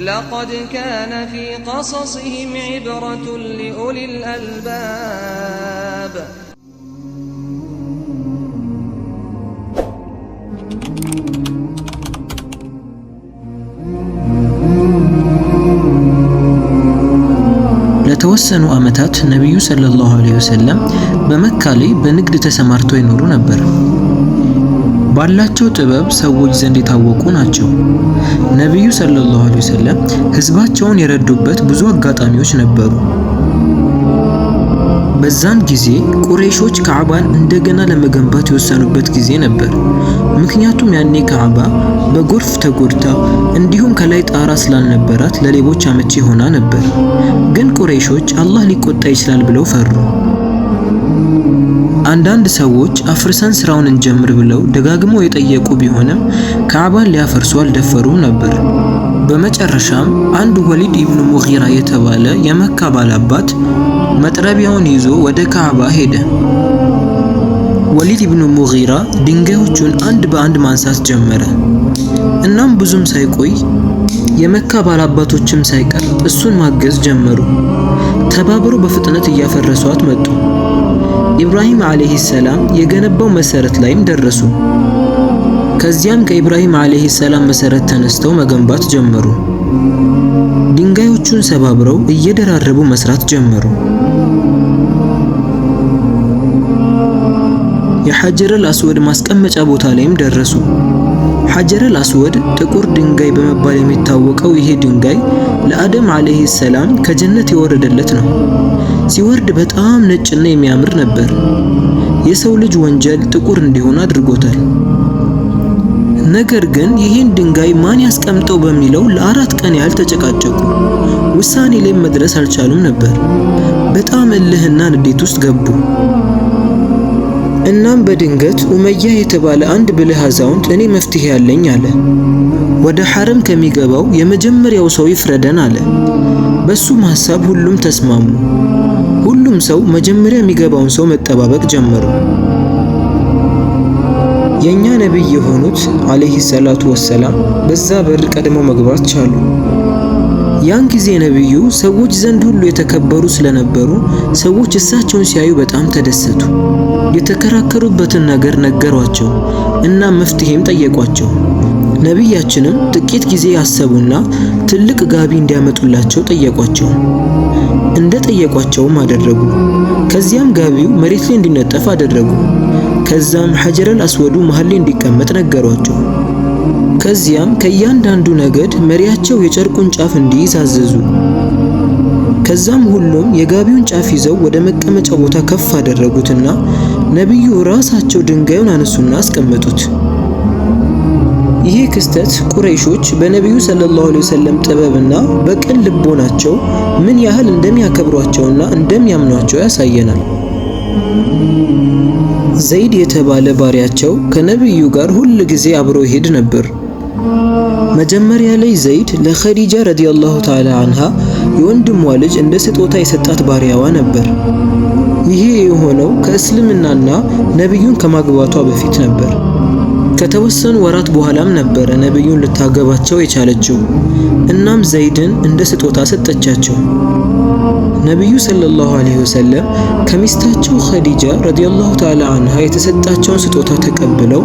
لقد كان في قصصهم عبرة لأولي الألباب. ለተወሰኑ ዓመታት ነቢዩ ሰለላሁ ዐለይሂ ወሰለም በመካ ላይ በንግድ ተሰማርተው ይኖሩ ነበር። ባላቸው ጥበብ ሰዎች ዘንድ የታወቁ ናቸው። ነቢዩ ሰለላሁ ዐለይሂ ወሰለም ሕዝባቸውን የረዱበት ብዙ አጋጣሚዎች ነበሩ። በዛን ጊዜ ቁረይሾች ካዕባን እንደገና ለመገንባት የወሰኑበት ጊዜ ነበር። ምክንያቱም ያኔ ካዕባ በጎርፍ ተጎድታ እንዲሁም ከላይ ጣራ ስላልነበራት ለሌቦች አመቺ ሆና ነበር። ግን ቁረይሾች አላህ ሊቆጣ ይችላል ብለው ፈሩ። አንዳንድ ሰዎች አፍርሰን ስራውን እንጀምር ብለው ደጋግመው የጠየቁ ቢሆንም ካዕባን ሊያፈርሱ አልደፈሩም ነበር። በመጨረሻም አንድ ወሊድ ኢብኑ ሙጊራ የተባለ የመካ ባላባት መጥረቢያውን ይዞ ወደ ካዕባ ሄደ። ወሊድ ኢብኑ ሙጊራ ድንጋዮቹን አንድ በአንድ ማንሳት ጀመረ። እናም ብዙም ሳይቆይ የመካ ባላባቶችም ሳይቀር እሱን ማገዝ ጀመሩ። ተባብረው በፍጥነት እያፈረሷት መጡ። ኢብራሂም ዓለይሂ ሰላም የገነባው መሰረት ላይም ደረሱ። ከዚያም ከኢብራሂም ዓለይሂ ሰላም መሰረት ተነስተው መገንባት ጀመሩ። ድንጋዮቹን ሰባብረው እየደራረቡ መስራት ጀመሩ። የሐጀረል አስወድ ማስቀመጫ ቦታ ላይም ደረሱ። ሐጀረል አስወድ ጥቁር ድንጋይ በመባል የሚታወቀው ይሄ ድንጋይ ለአደም ዓለይሂ ሰላም ከጀነት የወረደለት ነው። ሲወርድ በጣም ነጭና የሚያምር ነበር። የሰው ልጅ ወንጀል ጥቁር እንዲሆን አድርጎታል። ነገር ግን ይህን ድንጋይ ማን ያስቀምጠው በሚለው ለ4 ቀን ያህል ተጨቃጨቁ። ውሳኔ ላይ መድረስ አልቻሉም ነበር። በጣም እልህና ንዴት ውስጥ ገቡ። እናም በድንገት ኡመያ የተባለ አንድ ብልህ አዛውንት እኔ መፍትሄ ያለኝ አለ። ወደ ሐረም ከሚገባው የመጀመሪያው ሰው ይፍረደን አለ። በሱም ሐሳብ ሁሉም ተስማሙ። ሁሉም ሰው መጀመሪያ የሚገባውን ሰው መጠባበቅ ጀመሩ። የኛ ነብይ የሆኑት ዓለይሂ ሰላቱ ወሰላም በዛ በር ቀድመው መግባት ቻሉ። ያን ጊዜ ነብዩ ሰዎች ዘንድ ሁሉ የተከበሩ ስለነበሩ ሰዎች እሳቸውን ሲያዩ በጣም ተደሰቱ። የተከራከሩበትን ነገር ነገሯቸው እና መፍትሄም ጠየቋቸው። ነቢያችንም ጥቂት ጊዜ ያሰቡና ትልቅ ጋቢ እንዲያመጡላቸው ጠየቋቸው። እንደ ጠየቋቸውም አደረጉ። ከዚያም ጋቢው መሬት ላይ እንዲነጠፍ አደረጉ። ከዛም ሐጀረል አስወዱ መሃል ላይ እንዲቀመጥ ነገሯቸው። ከዚያም ከእያንዳንዱ ነገድ መሪያቸው የጨርቁን ጫፍ እንዲይዝ አዘዙ። ከዛም ሁሉም የጋቢውን ጫፍ ይዘው ወደ መቀመጫው ቦታ ከፍ አደረጉትና ነቢዩ ራሳቸው ድንጋዩን አነሱና አስቀመጡት። ይህ ክስተት ቁረይሾች በነቢዩ ሰለላሁ ዐለይሂ ወሰለም ጥበብና በቅን ልቦናቸው ምን ያህል እንደሚያከብሯቸውና እንደሚያምኗቸው ያሳየናል። ዘይድ የተባለ ባሪያቸው ከነቢዩ ጋር ሁል ጊዜ አብሮ ይሄድ ነበር። መጀመሪያ ላይ ዘይድ ለኸዲጃ ረዲየላሁ ተዓላ አንሃ የወንድሟ ልጅ እንደ ስጦታ የሰጣት ባሪያዋ ነበር። ይሄ የሆነው ከእስልምናና ነቢዩን ከማግባቷ በፊት ነበር። ከተወሰኑ ወራት በኋላም ነበረ ነቢዩን ልታገባቸው የቻለችው። እናም ዘይድን እንደ ስጦታ ሰጠቻቸው። ነቢዩ ሰለላሁ ዐለይሂ ወሰለም ከሚስታቸው ኸዲጃ ረዲየላሁ ተዓላ አንሃ የተሰጣቸውን ስጦታ ተቀብለው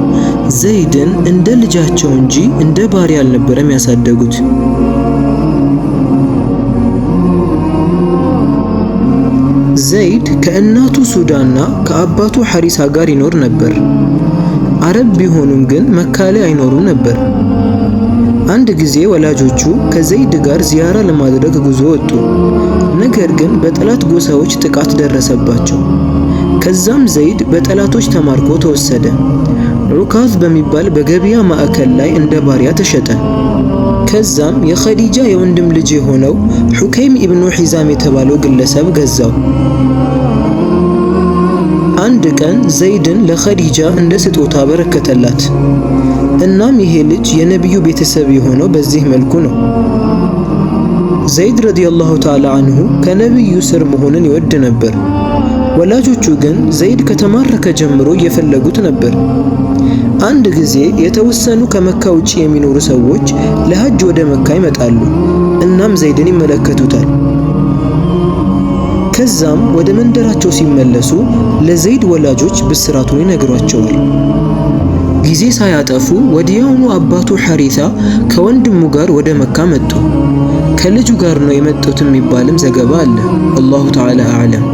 ዘይድን እንደ ልጃቸው እንጂ እንደ ባሪያ አልነበረም ያሳደጉት። ዘይድ ከእናቱ ሱዳና ከአባቱ ሐሪሳ ጋር ይኖር ነበር። አረብ ቢሆኑም ግን መካ ላይ አይኖሩም ነበር። አንድ ጊዜ ወላጆቹ ከዘይድ ጋር ዚያራ ለማድረግ ጉዞ ወጡ። ነገር ግን በጠላት ጎሳዎች ጥቃት ደረሰባቸው። ከዛም ዘይድ በጠላቶች ተማርኮ ተወሰደ። ዑካዝ በሚባል በገበያ ማዕከል ላይ እንደ ባሪያ ተሸጠ። ከዛም የኸዲጃ የወንድም ልጅ የሆነው ሑከይም ኢብኑ ሒዛም የተባለው ግለሰብ ገዛው። አንድ ቀን ዘይድን ለኸዲጃ እንደ ስጦታ አበረከተላት። እናም ይሄ ልጅ የነቢዩ ቤተሰብ የሆነው በዚህ መልኩ ነው። ዘይድ ረዲየላሁ ተዓላ አንሁ ከነቢዩ ስር መሆንን ይወድ ነበር። ወላጆቹ ግን ዘይድ ከተማረከ ጀምሮ እየፈለጉት ነበር። አንድ ጊዜ የተወሰኑ ከመካ ውጪ የሚኖሩ ሰዎች ለሐጅ ወደ መካ ይመጣሉ። እናም ዘይድን ይመለከቱታል። ከዛም ወደ መንደራቸው ሲመለሱ ለዘይድ ወላጆች ብስራቱን ይነግሯቸዋል። ጊዜ ሳያጠፉ ወዲያውኑ አባቱ ሐሪታ ከወንድሙ ጋር ወደ መካ መጡ። ከልጁ ጋር ነው የመጡት የሚባልም ዘገባ አለ። አላሁ ተዓላ አዕለም።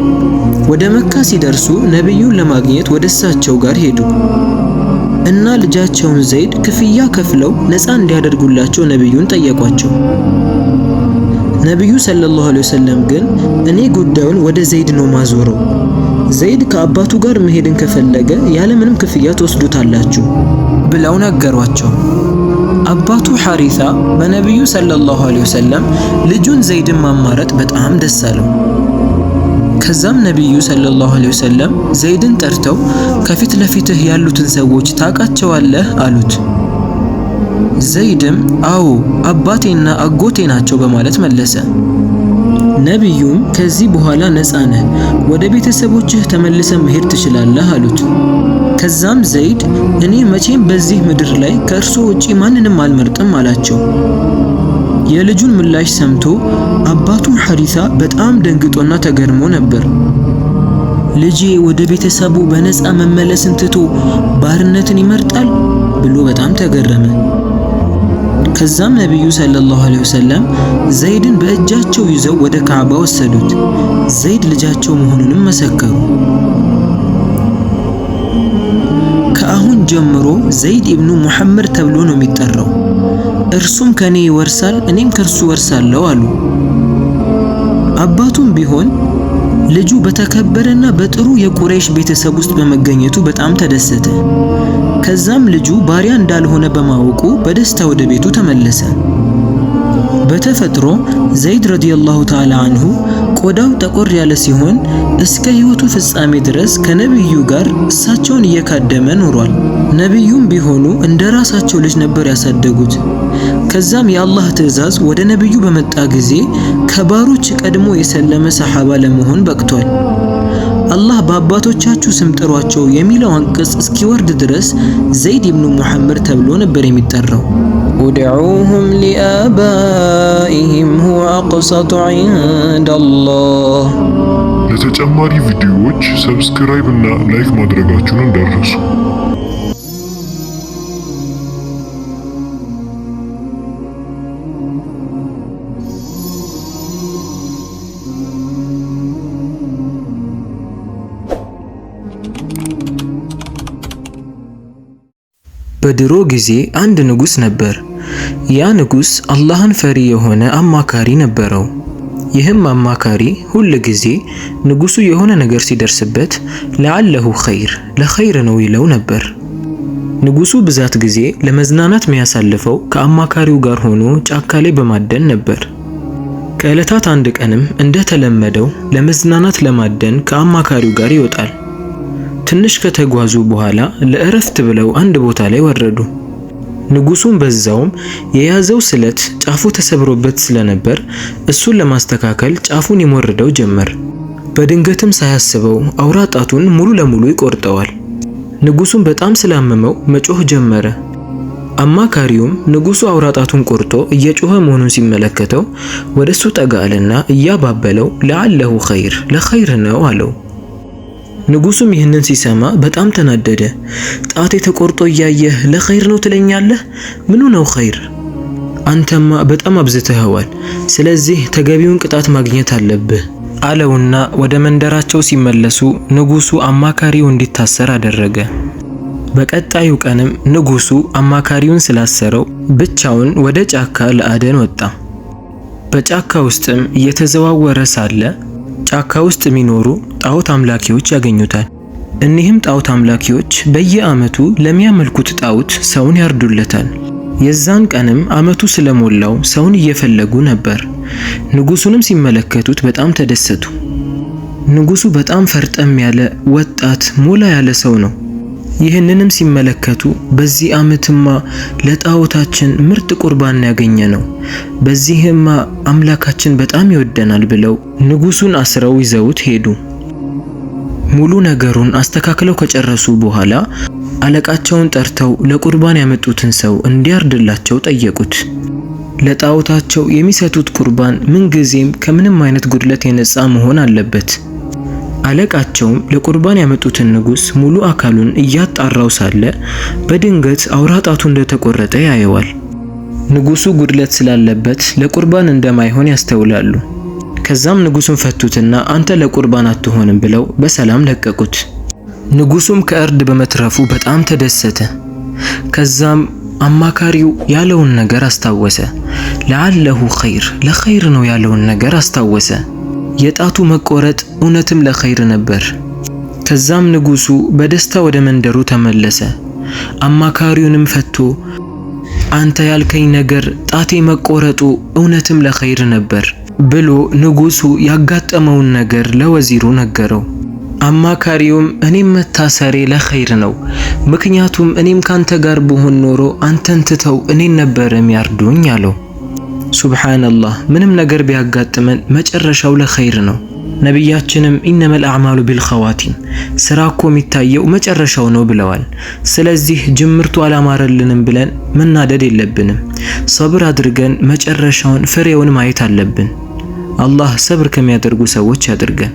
ወደ መካ ሲደርሱ ነቢዩን ለማግኘት ወደ እሳቸው ጋር ሄዱ እና ልጃቸውን ዘይድ ክፍያ ከፍለው ነፃ እንዲያደርጉላቸው ነቢዩን ጠየቋቸው። ነቢዩ ሰለላሁ ዐለይሂ ወሰለም ግን እኔ ጉዳዩን ወደ ዘይድ ነው ማዞረው፣ ዘይድ ከአባቱ ጋር መሄድን ከፈለገ ያለምንም ክፍያ ትወስዱታላችሁ ብለው ነገሯቸው። አባቱ ሐሪሳ በነቢዩ ሰለላሁ ዐለይሂ ወሰለም ልጁን ዘይድን ማማረጥ በጣም ደስ አለው። ከዛም ነቢዩ ሰለላሁ ዐለይሂ ወሰለም ዘይድን ጠርተው ከፊት ለፊትህ ያሉትን ሰዎች ታውቃቸዋለህ? አሉት። ዘይድም አዎ አባቴና አጎቴ ናቸው በማለት መለሰ። ነቢዩም ከዚህ በኋላ ነፃ ነህ፣ ወደ ቤተሰቦችህ ተመልሰ መሄድ ትችላለህ አሉት። ከዛም ዘይድ እኔ መቼም በዚህ ምድር ላይ ከእርሶ ውጪ ማንንም አልመርጥም አላቸው። የልጁን ምላሽ ሰምቶ አባቱ ሐሪሳ በጣም ደንግጦና ተገርሞ ነበር። ልጄ ወደ ቤተሰቡ በነፃ መመለስን ትቶ ባርነትን ይመርጣል ብሎ በጣም ተገረመ። ከዛም ነቢዩ ሰለላሁ ዐለይሂ ወሰለም ዘይድን በእጃቸው ይዘው ወደ ካዕባ ወሰዱት። ዘይድ ልጃቸው መሆኑንም መሰከሩ። ከአሁን ጀምሮ ዘይድ ኢብኑ ሙሐመድ ተብሎ ነው የሚጠራው። እርሱም ከኔ ይወርሳል፣ እኔም ከእርሱ ወርሳለሁ አሉ። አባቱም ቢሆን ልጁ በተከበረና በጥሩ የቁረይሽ ቤተሰብ ውስጥ በመገኘቱ በጣም ተደሰተ። ከዛም ልጁ ባሪያ እንዳልሆነ በማወቁ በደስታ ወደ ቤቱ ተመለሰ። በተፈጥሮ ዘይድ ረዲየላሁ ተዓላ አንሁ ቆዳው ጠቆር ያለ ሲሆን እስከ ሕይወቱ ፍጻሜ ድረስ ከነቢዩ ጋር እሳቸውን እየካደመ ኖሯል። ነቢዩም ቢሆኑ እንደ ራሳቸው ልጅ ነበር ያሳደጉት። ከዛም የአላህ ትዕዛዝ ወደ ነቢዩ በመጣ ጊዜ ከባሮች ቀድሞ የሰለመ ሰሓባ ለመሆን በቅቷል። አላህ በአባቶቻችሁ ስም ጥሯቸው የሚለው አንቀጽ እስኪወርድ ድረስ ዘይድ ኢብኑ ሙሐመድ ተብሎ ነበር የሚጠራው። ኡድዑሁም ሊአባኢሂም ሁወ አቅሰጡ ዒንደላህ። ለተጨማሪ ቪዲዮዎች subscribe እና like ማድረጋችሁን እንዳትረሱ። በድሮ ጊዜ አንድ ንጉስ ነበር። ያ ንጉስ አላህን ፈሪ የሆነ አማካሪ ነበረው። ይህም አማካሪ ሁል ጊዜ ንጉሱ የሆነ ነገር ሲደርስበት ለዓለሁ ኸይር ለኸይር ነው ይለው ነበር። ንጉሱ ብዛት ጊዜ ለመዝናናት የሚያሳልፈው ከአማካሪው ጋር ሆኖ ጫካ ላይ በማደን ነበር። ከዕለታት አንድ ቀንም እንደተለመደው ለመዝናናት ለማደን ከአማካሪው ጋር ይወጣል። ትንሽ ከተጓዙ በኋላ ለእረፍት ብለው አንድ ቦታ ላይ ወረዱ። ንጉሱም በዛውም የያዘው ስለት ጫፉ ተሰብሮበት ስለነበር እሱን ለማስተካከል ጫፉን ይሞርደው ጀመር። በድንገትም ሳያስበው አውራ ጣቱን ሙሉ ለሙሉ ይቆርጠዋል። ንጉሱም በጣም ስላመመው መጮህ ጀመረ። አማካሪውም ንጉሱ አውራ ጣቱን ቆርጦ እየጮኸ መሆኑን ሲመለከተው ወደሱ ጠጋ አለና እያባበለው ለዓለሁ ኸይር ለኸይር ነው አለው። ንጉሱም ይህንን ሲሰማ በጣም ተናደደ። ጣቴ ተቆርጦ እያየህ ለኸይር ነው ትለኛለህ? ምኑ ነው ኸይር? አንተማ በጣም አብዝተኸዋል። ስለዚህ ተገቢውን ቅጣት ማግኘት አለብህ አለውና ወደ መንደራቸው ሲመለሱ ንጉሱ አማካሪው እንዲታሰር አደረገ። በቀጣዩ ቀንም ንጉሱ አማካሪውን ስላሰረው ብቻውን ወደ ጫካ ለአደን ወጣ። በጫካ ውስጥም እየተዘዋወረ ሳለ ጫካ ውስጥ የሚኖሩ ጣዖት አምላኪዎች ያገኙታል። እኒህም ጣዖት አምላኪዎች በየዓመቱ ለሚያመልኩት ጣዖት ሰውን ያርዱለታል። የዛን ቀንም ዓመቱ ስለሞላው ሰውን እየፈለጉ ነበር። ንጉሱንም ሲመለከቱት በጣም ተደሰቱ። ንጉሱ በጣም ፈርጠም ያለ ወጣት ሞላ ያለ ሰው ነው። ይህንንም ሲመለከቱ በዚህ ዓመትማ ለጣዖታችን ምርጥ ቁርባን ያገኘ ነው፣ በዚህማ አምላካችን በጣም ይወደናል ብለው ንጉሱን አስረው ይዘውት ሄዱ። ሙሉ ነገሩን አስተካክለው ከጨረሱ በኋላ አለቃቸውን ጠርተው ለቁርባን ያመጡትን ሰው እንዲያርድላቸው ጠየቁት። ለጣዖታቸው የሚሰጡት ቁርባን ምንጊዜም ከምንም አይነት ጉድለት የነጻ መሆን አለበት። አለቃቸውም ለቁርባን ያመጡትን ንጉሥ ሙሉ አካሉን እያጣራው ሳለ በድንገት አውራ ጣቱ እንደተቆረጠ ያየዋል። ንጉሱ ጉድለት ስላለበት ለቁርባን እንደማይሆን ያስተውላሉ። ከዛም ንጉሱን ፈቱትና አንተ ለቁርባን አትሆንም ብለው በሰላም ለቀቁት። ንጉሱም ከእርድ በመትረፉ በጣም ተደሰተ። ከዛም አማካሪው ያለውን ነገር አስታወሰ። ለዓለሁ ኸይር፣ ለኸይር ነው ያለውን ነገር አስታወሰ። የጣቱ መቆረጥ እውነትም ለኸይር ነበር። ከዛም ንጉሱ በደስታ ወደ መንደሩ ተመለሰ። አማካሪውንም ፈቶ አንተ ያልከኝ ነገር ጣቴ መቆረጡ እውነትም ለኸይር ነበር ብሎ ንጉሱ ያጋጠመውን ነገር ለወዚሩ ነገረው። አማካሪውም እኔም መታሰሬ ለኸይር ነው፣ ምክንያቱም እኔም ካንተ ጋር ብሆን ኖሮ አንተን ትተው እኔን ነበር የሚያርዱኝ አለው። ሱብሓነላህ፣ ምንም ነገር ቢያጋጥመን መጨረሻው ለኸይር ነው። ነቢያችንም ኢነመል አዕማሉ ቢልኸዋቲም፣ ስራ እኮ የሚታየው መጨረሻው ነው ብለዋል። ስለዚህ ጅምርቱ አላማረልንም ብለን መናደድ የለብንም። ሰብር አድርገን መጨረሻውን ፍሬውን ማየት አለብን። አላህ ሰብር ከሚያደርጉ ሰዎች ያድርገን።